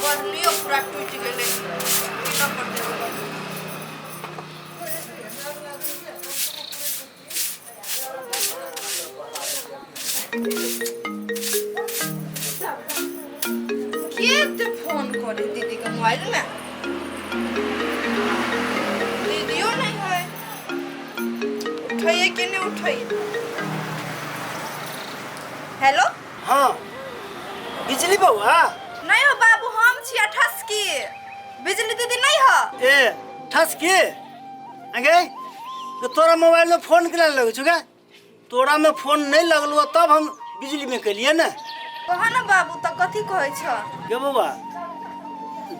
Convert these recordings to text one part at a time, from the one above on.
बढ़नियो पूरा टूटि गेलै, कीनऽ पड़तै एगो। के एते फोन करे दीदी के मोबाइल में? दीदियो नहीं है, उठाइए कि नहीं उठाइए? हेलो। हाँ बिजली बउआ। नहीं हो बाबू, हम छी ठसकी, बिजली दीदी नहीं हो। ए ठसकी अगे तो तोरा मोबाइल में फोन केना लगै छौ गे? तोरा में फोन नहीं लगलो तब हम बिजली में केलिए ने। कह ना बाबू, तो कथी कहै छ? गे बउआ,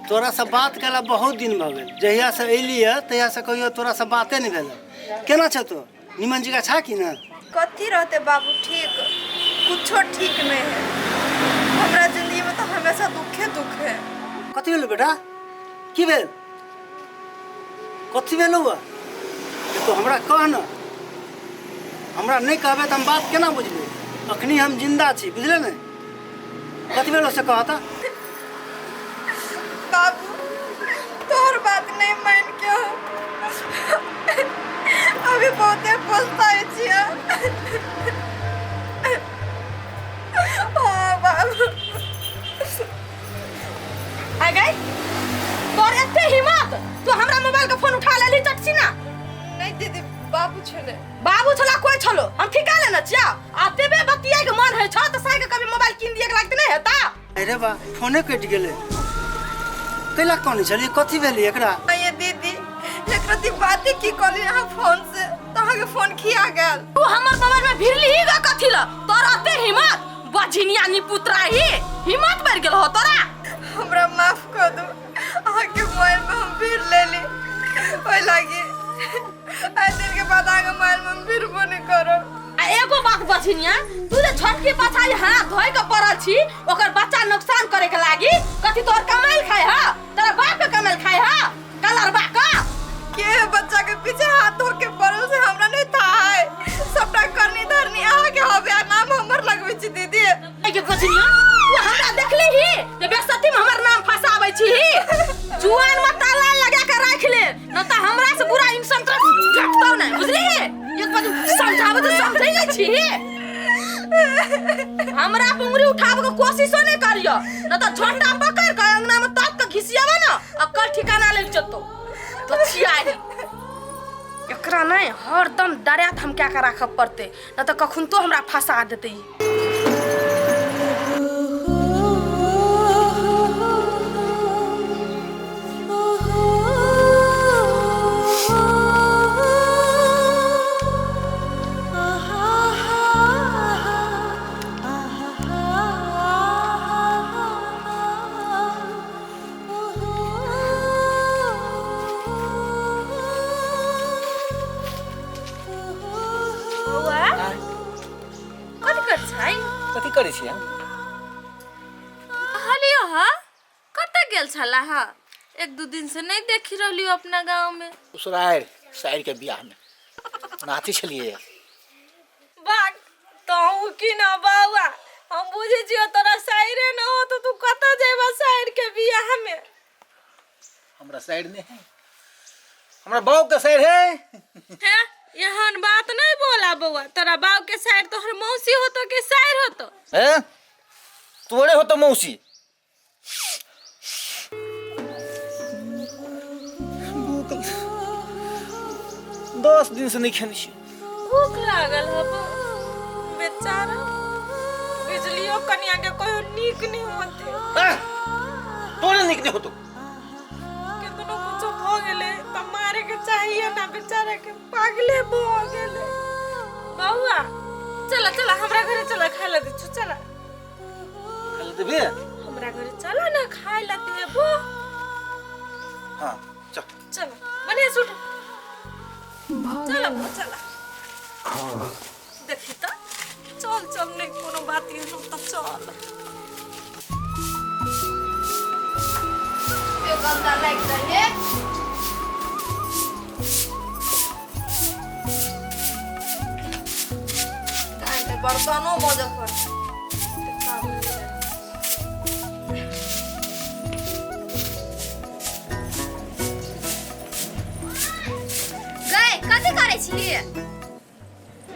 तोरा से बात केला बहुत दिन भऽ गेल। जहिया से अयली है तहिया से कहियो तोरा से बाते नहीं भेल। केना छ तो? निमन जगह छा कि ना? कथी रहते बाबू ठीक, कुछो ठीक नहीं है हमरा जिंदगी में, तो हमेशा दुखे दुख है। कथी भेल बेटा? की भेल? कथी भेल बा? तो हमरा कह न, हमरा नहीं कहबे तऽ हम बात केना बुझबै? अखनी हम जिंदा छी, बुझले ने? कथी भेल से कहता। बाबू, तोहर बात नहीं मान के हम अभी बहुते पछताए छियै। हाँ बाबू। आ गई तोर एते हिम्मत, तू हमरा मोबाइल के फोन उठा लेली चटसी ना? नहीं दीदी, बाबू छले। बाबू छला कोई छलो, हम ठिका लेने छिया। आ तेबे बतियाए के मन है छ त साई के कभी मोबाइल कीन दिए के लागते नहीं हेता। अरे बा, फोने कटि गेलै। कैला कौन छलियै? कथी भेलै एकरा? ये दीदी, एक रति बाते की कहली अहाँ फोन से तो अहाँके फोन खिया गेल। तू हमर मोबाइल में भिरली ही ग कथी ल? तोर एते हिम्मत बझिनिया नी पुतराही, हिम्मत बढ़ गेल हो तोरा। हमरा माफ कर दू, अहाँके मोबाइल में हम भीड़ लेली, ओहि लागी आइ दिन के बाद अहाँके मोबाइल में हम भिड़बो नहीं करब। आ एगो बात बझिनिया, तू जे छोटकी पछाड़ी हाथ धोइ के पड़ल छी ओकर बच्चा नुकसान करे के लागी, कथी तोर कमाइल खाय ह? तोरा बाप के कमाइल खाय ह कलरबा का? के बच्चा के पीछे हाथ धो के पड़ल से हमरा नहीं था है, सबटा करनी धरनी अहाँ के हवे आ नाम हमर लगबै छी दीदी। ए के बझिनिया, तू हमरा देखली ही जे बेसती में हमर नाम फसाबै छी ही? जुआन में ताला लगा के राख ले, न त हमरा से बुरा इंसान तोरा भेटतौ नहीं, बुझली? एक बार समझाबै त समझै नहीं छी। हमरा पे उंगली उठाबे के कोशिशो नहीं करियो, न त झंडा पकड़ के अंगना में ताक के घिसियाबे न, अक्कल ठिकाना लग जतो। तो छियाही एकरा नहीं हरदम डरा धमका के राखऽ पड़तै, न त कखन तो हमरा फंसा देतै। बौआ, कथी करै छै? कथी करै छियै? कहलियो हा, कतऽ गेल छला हा? एक दू दिन से नहीं देखी रहलियो अपना गांव में। ससुरारि साइर के बियाह में नाचै छलियै। बाग तहु की ना बौआ, हम बुझै छियो तोरा साइरे न हो तो तू कतऽ जेबा साइर के बियाह में? हमरा साइर नहीं है, हमरा बाप के साइर है। हे, एहन बात नहीं बोला बौआ, तोरा बाप के साइर तोहर मौसी होतो के साइर होतो? हे, तोरे होतो मौसी। भूख 10 दिन से नहीं खेने छी। भूख लागल हब बेचारा, बिजलियो कनिया के कहियो नीक नहीं होते। तोरे नीक नहीं होतो। केतनो कुछो भ गेलै त मारे के चाहिए ना बेचारा के, पागले भ गेलै। बौआ चला चला हमरा घरे चला, खाय ला दै छु, चला। खाय ला देबे? हमरा घरे चला ना, खाय ला देबो। हाँ चल चल, बढ़िया से उठ, चल बौआ चला। देखी त, चल चल, नहीं कोनो बात एहनो त चल। यो गन्दा लागि जाइ हे। बर्तनो मजऽ पड़तै। करै छी?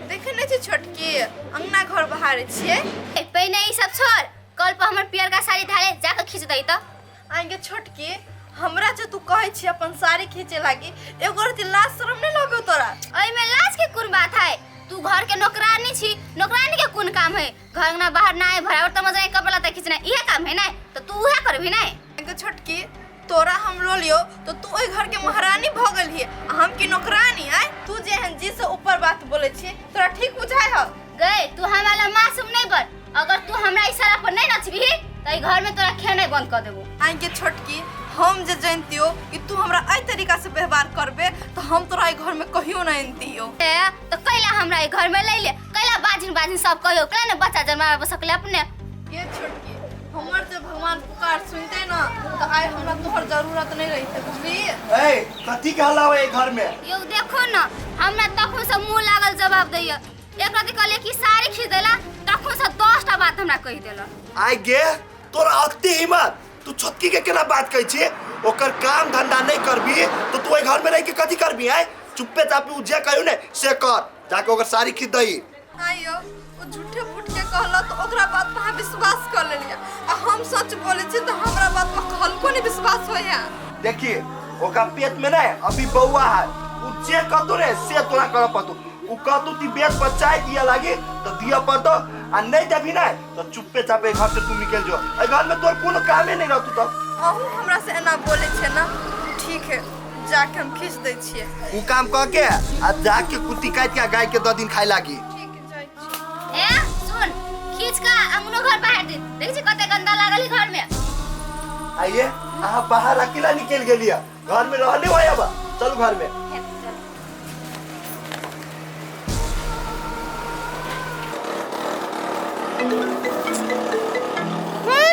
देखे नहीं छी छोटकी अंगना घर बहारे छियै। ए, पहिने ई सब छोड़, कल पर हमर पियरका साड़ी धारे जाके खींच दही त। आगे छोटकी हमरा जे तू कहै छी अपन साड़ी खींचे लागी, एगो रति लाज शरम नहीं लगो तोरा? एहिमे लाज के कोन बात है? तू घर के नौकरानी छी, नौकरानी के कोन काम है? घर अंगना बाहर ना भरावर त मजा कपड़ा लत्ता खींचना इहे काम है ना, तो तू उहे करबी ना। आगे छोटकी तोरा हम लो लियो तो तू ओहि घर के महारानी भ गेलही आ हम की नौकरानी आय? तू जेहन जी से ऊपर बात बोले छी तोरा ठीक बुझाय ह? गए तू हमारा मासूम नहीं बन, अगर तू हमरा इशारा पर नहीं नचबी त ई घर में तोरा खेनाइ बंद कर देबो। आगे छोटकी हम जे जानतियो कि तू हमरा एहि तरीका से व्यवहार करबे तो हम तोरा एहि घर में कहियो ना अनतियो। ए तो कैला हमरा ई घर में ले ले, कैला बाजिन बाजिन सब कहियो, कैला ने बच्चा जन्मा सकले अपने। ये छोटकी हमर जे भगवान पुकार सुनते ना तो आइ हमरा तोहर जरूरत नहीं रहिते, बुझली? ए कथी के हल्ला है घर में? यो देखो ना हमरा तखन से मुंह लागल जवाब दैया, एक रात कहले कि साड़ी खींच देला तखन से 10 टा बात हमरा कहि देला। आइ गे तोरा अति हिम्मत, तू छोटकी के केना बात कहै छी? ओकर काम धंधा नहीं करबी तो तू घर में रह के कथी करबी? आय चुप्पे चापी उ जे कहियो ने से कर, जाके ओकर साड़ी खींच दही। आइयो ओ झूठे फूट के कहला तो ओकरा बात पर अहाँ विश्वास कर लेलियै आ हम सच बोले छी तो हमरा बात पर हल्को नहीं विश्वास होइया। देखिए ओकरा पेट में नहीं अभी बउआ है, उ जे कहतो ने से तोरा कर पड़तो। उ कहतो ती बेच पर चाय दिया लागी तो दिया पड़तो आ नहीं देबी ना तो चुप्पे चापे घर से तू निकल जो, ए घर में तोर कोनो कामे नहीं रहतू। तो अहू हमरा से एना बोले छे ना, ठीक है जाके हम खींच दै छियै। उ काम कह के आ जाके कुत्ती काट के गाय के 2 दिन खाए लागी। ठीक है जाय छी। ए सुन खींच का अंगनो घर बाहर दे, देखै छी कते गंदा लागल है घर में। आइए अहाँ बाहर अकेला निकल गेलियै, घर में रहले हो अब चलू घर में।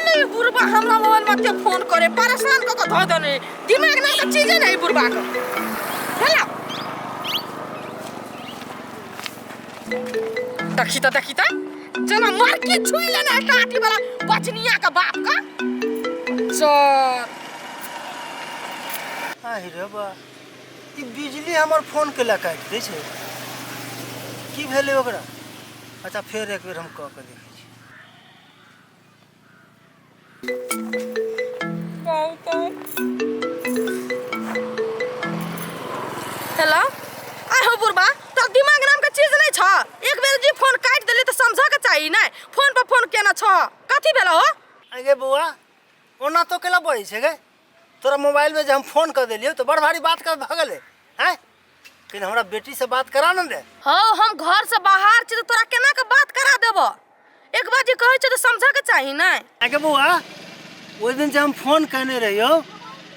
नहीं बुढ़बा हमरा मोबाइल में के फोन करे परेशान क के धो देने, दिमाग ना के चीजे नहीं बुढ़बा के। हेलो देखी त देखी त जना मर के छुई लेना टाटी वाला बचनिया का बाप का सर। आहि रे बा, ई बिजली हमर फोन के ला काटि दै छै, की भेलै ओकरा? अच्छा फेर एक बेर हम कह के देखै छी। हेलो आइ हो बुढ़बा तोर दिमाग नाम के चीज नहीं छ, एक बेर जी फोन काटि देली त समझ के चाही नै, फोन पर फोन केना छ, कथी भेल हो? आगे बौआ ओना तो केला बजै छै गे, तोरा मोबाइल में जे हम फोन कर देलियौ तो बड़ भारी बात कर भऽ गेलै हैं, लेकिन हमरा बेटी से बात करा न दे। हौ हम घर से बाहर छी त तोरा केना के बात करा देबो, एक बार जे कहै छै त समझ के चाही नै। आगे बौआ ओहि दिन जे हम फोन केने रहियौ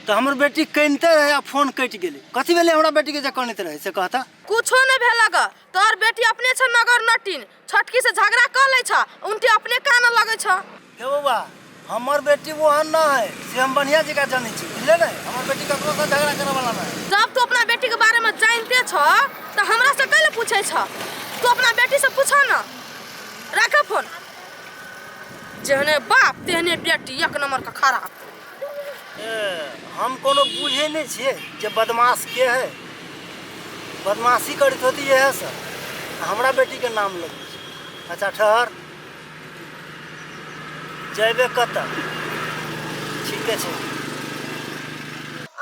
तो हमर बेटी कनिते रहे आ फोन कटि गेलै, कथी भेलै हमरा बेटी के जे कनैत रहे से कहता? कुछो नहीं भेलक, तोहर बेटी अपने छ नगर नटीन छोटकी से झगड़ा कर लै छ, उनटी अपने कान लगै छ। हे बौआ हमर बेटी ओहन ना है से हम बढ़िया जगह जानै छी, बुझले ने? हमर बेटी ककरो से झगड़ा करे वाला ना है। जब तू अपना बेटी के बारे में जानते छ तो हमरा से कैले पूछै छ? तू अपना बेटी से पूछ ना। राख फोन, जेहने बाप तेहने बेटी, एक नंबर का खराब। ए, हम कोनो बुझे नहीं छियै जे बदमाश के है, बदमाशी करैत होती है सर, हमरा बेटी के नाम लगै छै। अच्छा ठहर, जयबे कतऽ? ठीके छै।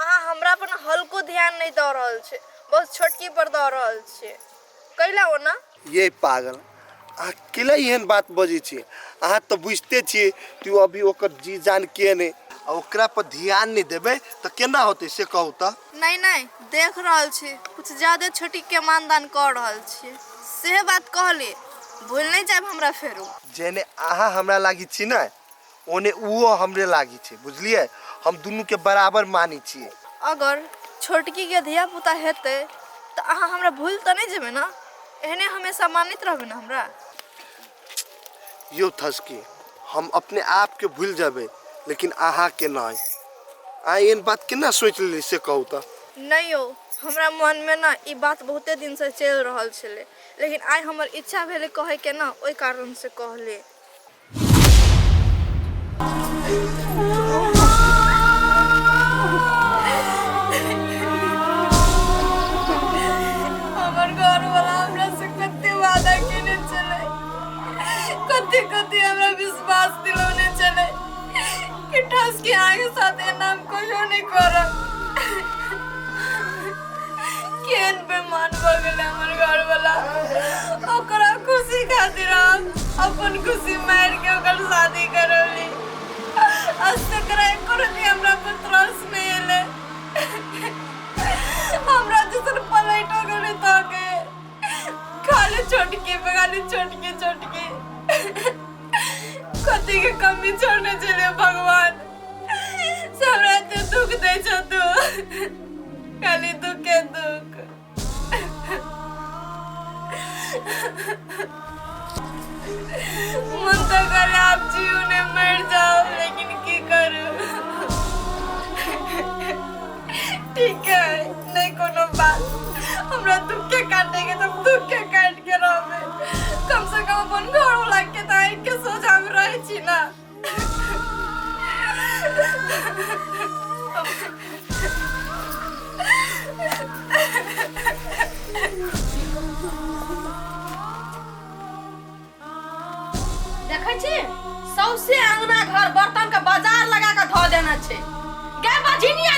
अहाँ हमरा पर हल्को ध्यान नहीं दऽ रहल छै, बस छोटकी पर दऽ रहल छियै, कैला ओना? ये पागल अहाँ केला एहन बात बजै छियै? अहाँ तऽ बुझिते छियै कि ओ अभी ओकर जी जान के नहि, आ ओकरा पर ध्यान नहीं देबै तऽ केना होतै से कहू तऽ? नहीं नहीं देख रहल छी कुछ ज्यादा छोटी के मानदान कर रहल छी से बात कहली, भूल नहीं जायब हमरा फेरू। जेने अहाँ हमरा लागी छी ने ओने उहो हमरे लागी छै, बुझलियै? हम दुनू के बराबर मानै छियै। अगर छोटकी के धिया पुता हेतै तऽ अहाँ हमरा भूल तऽ नहीं जेबै ना? एहने हमेशा मानैत रहबै ना हमरा? यो थसकी हम अपने आप के भूल जेबै लेकिन अहाँ के नहीं। अहाँ एहन बात केना सोचि लेली से कहू तऽ? नहीं यौ हमरा मन में ना ई बात बहुते दिन से चलि रहल छलै, लेकिन आइ हमर इच्छा भेलै कहै के ना, ओहि कारण से कहले। कथी हमरा विश्वास दिलौने छलै कि ठस के अहाँके साथ एना हम कहियो नहि करब। केहन बेमान भऽ गेलै हमर घरवला। ओकरा खुशी खातिर हम अपन खुशी मारि के ओकर शादी करौली। आज तक एको रति हमरा पर तरस नहि एलै। हमरा जैसन पलटो गेलै तऽ के खाली छोटकी पे खाली छोटकी छोटकी कथी के कमी छोड़ने छलै भगवान से हमरा एते दुख दै छौ तू खाली दुखे दुख। मन तो करे आप जीव ने मर जाओ, लेकिन की करू। ठीक है, नहीं कोनो बात, हमरा दुख के काटे के तो दुख के काट के रहबे, कम से कम अपन घर वाला के तो आँख के सोझा में रहे छी ना। देखै छी सौसे अंगना घर बर्तन के बाजार लगा के धो देने छै। गे बझिनिया।